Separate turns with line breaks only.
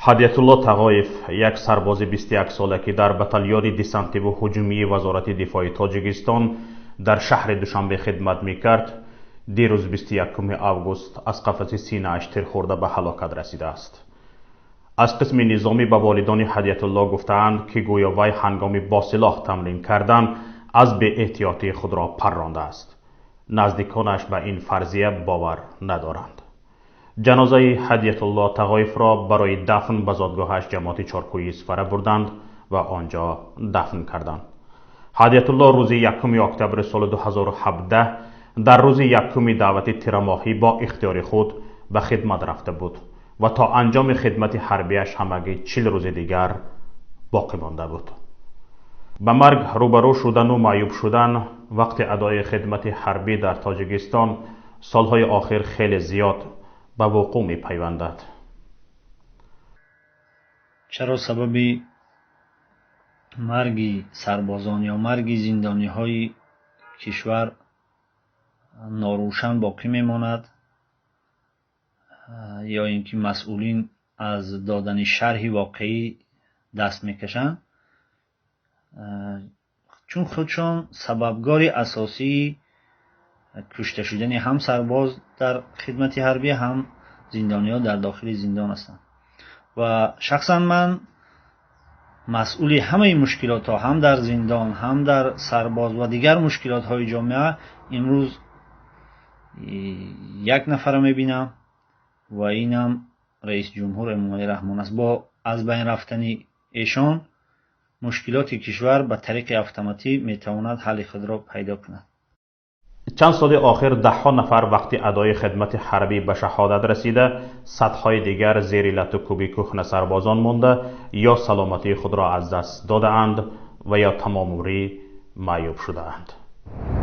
Ҳадиятулло Тағоев, як сарбози 21 сола, ки дар батальони десантиву ҳуҷумии Вазорати дифои Тоҷикистон дар шаҳри Душанбе хидмат мекард, дирӯз, 21 август, аз қафаси синааш тир хӯрда ба ҳалокат расидааст. Аз қисми низомӣ ба волидони Ҳадиятулло гуфтаанд, ки гӯё вай ҳангоми бо силоҳ тамрин кардан аз беэҳтиётӣ худро паррондааст. Наздиконаш ба ин фарзия бовар надоранд. Ҷанозаи Ҳадиятулло Тағоевро барои дафн ба зодгоҳаш, ҷамоати Чоркӯи Исфара, бурданд ва он ҷо дафн карданд. Ҳадиятулло рӯзи 1 октябри соли 2017 дар рӯзи якуми даъвати тирамоҳӣ бо ихтиёри худ ба хидмат рафта буд ва то анҷоми хидмати ҳарбиаш ҳамагӣ 40 рӯзи дигар боқӣ монда буд. Ба марг рӯбарӯ шудану маъюб шудан вақти адои хидмати ҳарбӣ дар Тоҷикистон солҳои охир хеле зиёд ба вуқӯъ мепайвандад.
Чаро сабаби марги сарбозон ё марги зиндониҳои кишвар норӯшан боқӣ мемонад ё ин ки масъулин аз додани шарҳи воқеӣ даст мекашанд? Чун худшон сабабгори асосии кушта шудани ҳам сарбоз дар хидмати ҳарбӣ, ҳам зиндониҳо дар дохили зиндон ҳастанд. Ва шахсан ман масъули ҳамаи мушкилотҳо, ҳам дар зиндон, ҳам дар сарбоз ва дигар мушкилотҳои ҷомеа, имрӯз як нафара мебинам ва инам раиси ҷумҳур Эмомалӣ Раҳмон аст. Бо аз байн рафтани эшон мушкилоти кишвар ба тариқи автоматӣ метавонад ҳалли худро пайдо кунад.
Чанд соли охир даҳҳо нафар вақти адои хидмати ҳарбӣ ба шаҳодат расида, садҳои дигар зери лату кӯби кӯҳна сарбозон монда, ё саломатии худро аз даст додаанд ва ё тамомумрӣ маъюб шудаанд.